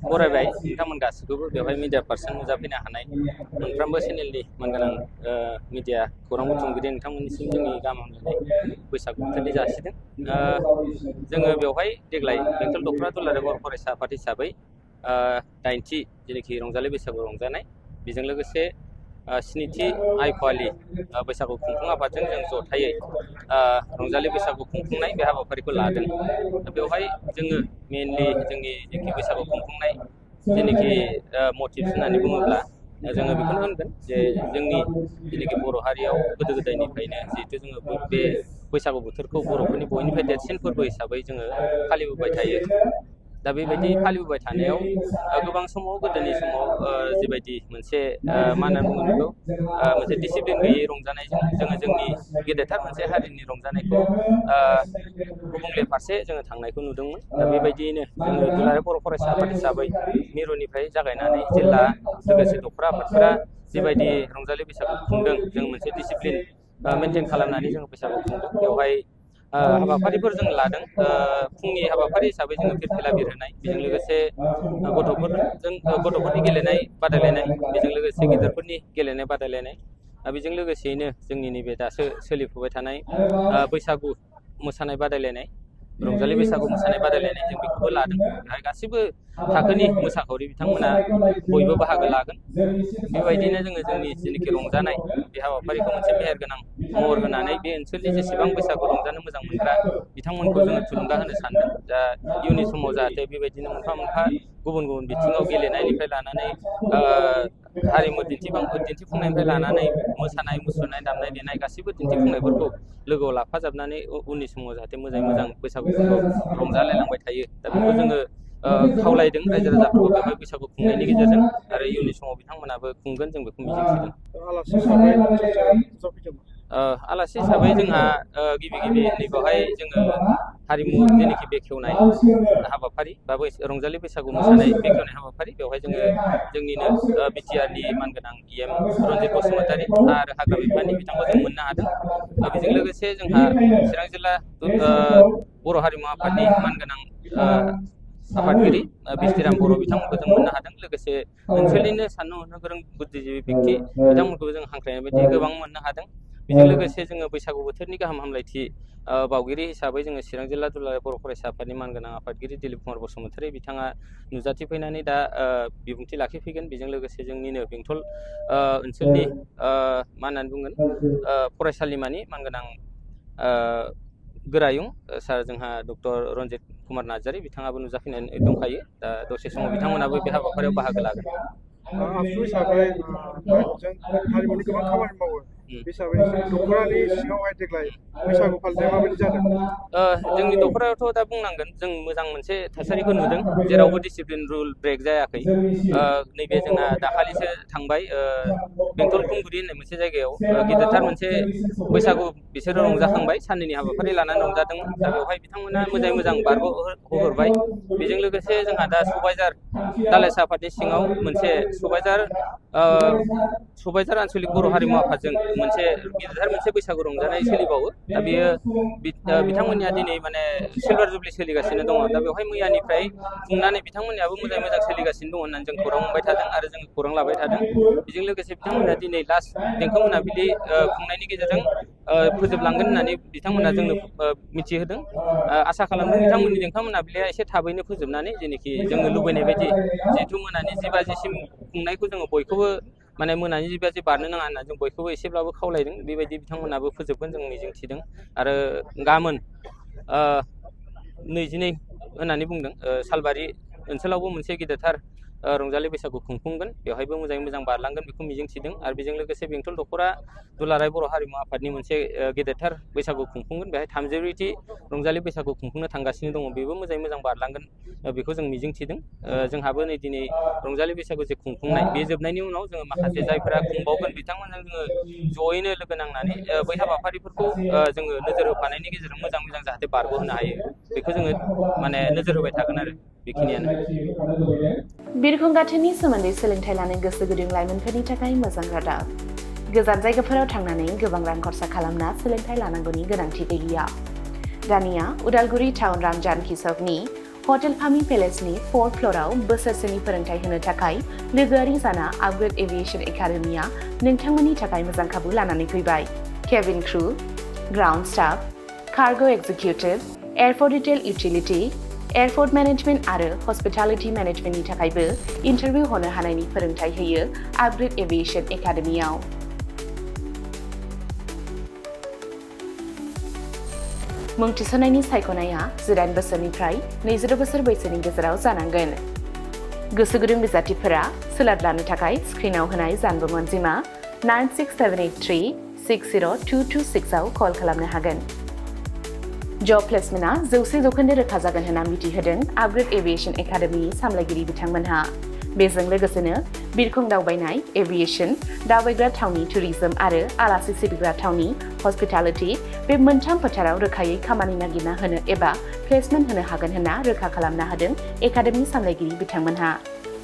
बरायबाय नोंथांमोन गासिखौबो बेवहाय मिडिया पार्सन नुजाफैनो हानाय मोनफ्रोमबो चेनेलनि मानगोनां मिडिया खौरां बुथुमगिरि नोंथांमोननिसिम जोंनि गाहाम हामलायनाय बैसागु बोथोरनि जासिदों। जोङो बेवहाय देग्लाय बेंटल दख'रा दुलाराय बर' फरायसा आफाद हिसाबै 8थि जेनाखि रंजालि बैसागु रंजानाय बेजों लोगोसे 7थि आइप'व बैसागु खुंफुं आफादजों जों जथायै रंजालि बैसागु खुंफुंनाय बे हाबाफारिखौ लादों। बेवहाय जोङो मेनलि जोंनि जेनाखि बैसागु खुंफुंनाय जेनाखि मटिभ्स होननानै बुङोब्ला जोङो बेखौनो होनगोन जे जोंनि जेनाखि बर' हारियाव गोदो गोदायनिफ्रायनो जिहेथु जोङो बे बैसागु बोथोरखौ बर'फोरनि बयनिफ्राय देरसिन फोरबो हिसाबै जोङो फालिबोबाय थायो। दा बेबायदि फालिबोबाय थानायाव गोबां समाव गोदोनि समाव जिबायदि मोनसे मा होनना बुङो बेखौ मोनसे डिसिप्लिन गैयै रंजानायजों जोङो जोंनि गेदेरथार मोनसे हारिनि रंजानायखौ गुबुंले फारसे जोङो थांनायखौ नुदोंमोन। दा बेबायदियैनो जोङो दुलाराय बर' फरायसा आफाद हिसाबै मिरुनिफ्राय जागायनानै जिल्ला लोगोसे दख'रा आफादफोरा जिबायदि रंजालि बैसागु खुंदों जों मोनसे डिसिप्लिन मेनटेन खालामनानै जोङो बैसागु खुंदों। बेवहाय हाबाफारिफोर जों लादों। फुंनि हाबाफारि हिसाबै जोङो फिरफिला बिरहोनाय, बेजों लोगोसे गथ'फोरनि गेलेनाय बादायलायनाय, बेजों लोगोसे गिदिरफोरनि गेलेनाय बादायलायनाय, बेजों लोगोसेयैनो जोंनि नैबे दासो सोलिफुबाय थानाय बैसागु मोसानाय बादायलायनाय, रंजालि बैसागु मोसानाय बादायलायनाय जों बेखौबो लादों। बेहाय गासैबो थाखोनि मोसाखावरि बिथांमोना बयबो बाहागो लागोन। बेबायदिनो जोङो जोंनि जेनाखि रंजानाय बे हाबाफारिखौ मोनसे मेहेरगोनां महर होनानै बे ओनसोलनि जेसेबां बैसागु रंजानो मोजां मोनग्रा बिथांमोनखौ जोङो थुलुंगा होनो सानदों। दा इयुननि समाव जाहाथे बेबायदिनो मोनफा मोनफा गुबुन गुबुन बिथिङाव गेलेनायनिफ्राय लानानै हारिमु दिन्थिफुंनायनिफ्राय लानानै मोसानाय मुसुरनाय दामनाय देनाय गासैबो दिन्थिफुंनायफोरखौ लोगोआव लाफाजाबनानै उननि समाव जाहाथे मोजाङै मोजां बैसागुफोरखौ रंजालायलांबाय थायो। दा बेखौ जोङो खावलायदों रायजो राजाफोरखौ बेवहाय बैसागु खुंनायनि गेजेरजों, आरो इयुननि समाव बिथांमोनाबो खुंगोन जों बेखौ मिजिंथिदों। आलासि हिसाबै जोंहा गिबि नैबेवहाय जोङो हारिमु जेनाखि बेखेवनाय हाबाफारि बा रंजालि बैसागु मोसानाय बेखेवनाय हाबाफारि, बेवहाय जोङो जोंनिनो बिटिआरनि मानगोनां EM रन्जित बसुमतारी आरो हाग्रा बिफाननि बिथांखौ जों मोननो हादों। बेजों लोगोसे जोंहा चिरां जिल्ला बर' हारिमु आफादनि मानगोनां आफादगिरि बिस्थिराम बर' बिथांमोनखौ जों मोननो हादों। लोगोसे ओनसोलनिनो साननो हनो गोरों बुद्धिजिबि बेक्ति बिथांमोनखौबो जों हांख्रायनाय बायदि गोबां मोननो हादों। बेजों लोगोसे जोङो बैसागु बोथोरनि गाहाम हामलायथि बावगिरि हिसाबै जोङो चिरां जिल्ला दुलाराय बर' फरायसा आफादनि मानगोनां आफादगिरि दिलीप कुमार बसुमतारी बिथाङा नुजाथिफैनानै दा बिबुंथि लाखिफैगोन। बेजों लोगोसे जोंनिनो बेंटल ओनसोलनि मा होननानै बुंगोन फरायसालिमानि मानगोनां गोरायुं सार जोंहा डक्टर रन्जित कुमार नार्जारी बिथाङाबो नुजाफैनानै दंखायो। दा दसे समाव बिथांमोनाबो बे हाबाफारियाव बाहागो लागोन। आबसु हिसाबै जों हारिमुनि गोबां खामानि मावो हिसाबै दख'रानि सिङावहाय देग्लाय बैसागु फालिनाया माबायदि जादों? जोंनि दख'रायावथ' दा बुंनांगोन जों मोजां मोनसे थासारिखौ नुदों, जेरावबो डिसिप्लिन रुल ब्रेक जायाखै। नैबे जोंना दाखालिसो थांबाय बेंटल खुंगुरि होननाय मोनसे जायगायाव गिदिरथार मोनसे बैसागु बिसोरो रंजाखांबाय, साननैनि हाबाफारि लानानै रंजादोंमोन। दा बेवहाय बिथांमोना मोजां बारग'होहरबाय। बेजों लोगोसे जोंहा दा सबायझार दालाइसा आफादनि सिङाव मोनसे सबायझार आनसलिक बर' हारिमु आफादजों मोनसे गिदिरथार मोनसे बैसागु रंजानाय सोलिबावो। दा बेयो बिथांमोननिया दिनै माने सिलभार जुबलि सोलिगासिनो दङ। दा बेवहाय मैयानिफ्राय खुंनानै बिथांमोननियाबो मोजां सोलिगासिनो दङ होननानै जों खौरां मोनबाय थादों आरो जों खौरां लाबाय थादों। बेजों लोगोसे बिथांमोना दिनै लास्ट देंखो मोनाबिलि खुंनायनि गेजेरजों फोजोबलांगोन होननानै बिथांमोना जोंनो मिथिहोदों। आसा खालामदों बिथांमोननि देंखो मोनाबिलिया एसे थाबैनो फोजोबनानै जेनोखि जोङो लुबैनाय बायदि जिहेथु मोनानि 10 बाजिसिम खुंनायखौ जोङो बयखौबो माने मोनानि 10 बाजि बारनो नाङा होनना जों बयखौबो एसेब्लाबो खावलायदों। बेबायदि बिथांमोनाबो फोजोबगोन जों मिजिंथिदों। आरो गाबोन 22 होननानै बुंदों सालबारि ओनसोलावबो मोनसे गिदिरथार रंजालि बैसागु खुंफुंगोन। बेवहायबो मोजां बारलांगोन बेखौ मिजिंथिदों। आरो बेजों लोगोसे बेंटल दख'रा दुलाराय बर' हारिमु आफादनि मोनसे गेदेरथार बैसागु खुंफुंगोन। बेहाय 34थि रंजालि बैसागु खुंफुंनो थांगासिनो दङ। बेबो मोजां बारलांगोन बेखौ जों मिजिंथिदों। जोंहाबो नै दिनै रंजालि बैसागु जे खुंफुंनाय बे जोबनायनि उनाव जोङो माखासे जायफोरा खुंबावगोन बिथांमोनजों जोङो जयैनो लोगो नांनानै बै हाबाफारिफोरखौ जोङो नोजोर होफानायनि गेजेरजों मोजां जाहाथे बारग'होनो हायो बेखौ जोङो माने नोजोर होबाय थागोन आरो बेखिनियानो। बिरखं गाथोननि सोमोन्दै सोलोंथाइ लानो गोसो गुदुं लाइमोनफोरनि थाखाय मोजां रादाब। गोजान जायगाफोराव थांनानै गोबां रां खरसा खालामना सोलोंथाइ लानांगौनि गोनांथि गैलिया। दानिया उदालगुरि टाउन रामजानकि सकनि हटेल फामि पेलेसनि 4th फ्ल'राव बोसोरसेनि फोरोंथाय होनो थाखाय लोगोआरि जाना आपग्रेड एभिएशन एकाडेमिया नोंथांमोननि थाखाय मोजां खाबु लानानै फैबाय। Cabin crew, ground staff, cargo executive, airport retail utility, airport management आरो हस्पिटालिटी मेनेजमेन्टनि थाखायबो इन्टारभिउ होनो हानायनि फोरोंथाय होयो आपग्रेड एभिएशन एकाडेमियाव। मुं थिसननायनि सायख'नाया 18 बोसोरनिफ्राय 22 बोसोर बैसोनि गेजेराव जानांगोन। गोसो गुदुं बिजाथिफोरा सोलाद लानो थाखाय स्क्रिनाव होनाय जानबुं अनजिमा 96783 आव कल खालामनो हागोन। जब प्लेसमेन्टआ 100% रोखा जागोन होनना मिथिहोदों आपग्रेड एभिएशन एकाडेमिनि सामलायगिरि बिथांमोनहा। बेजों लोगोसेनो बिरखं दावबायनाय, एभिएशन, दावबायग्रा थावनि टुरिजम आरो आलासि सिबिग्रा थावनि हस्पिटालिटी बे मोनथाम फोथाराव रोखायै खामानि नागिरना होनो एबा प्लेसमेन्ट होनो हागोन होनना रोखा खालामना होदों एकाडेमि सामलायगिरि बिथांमोनहा।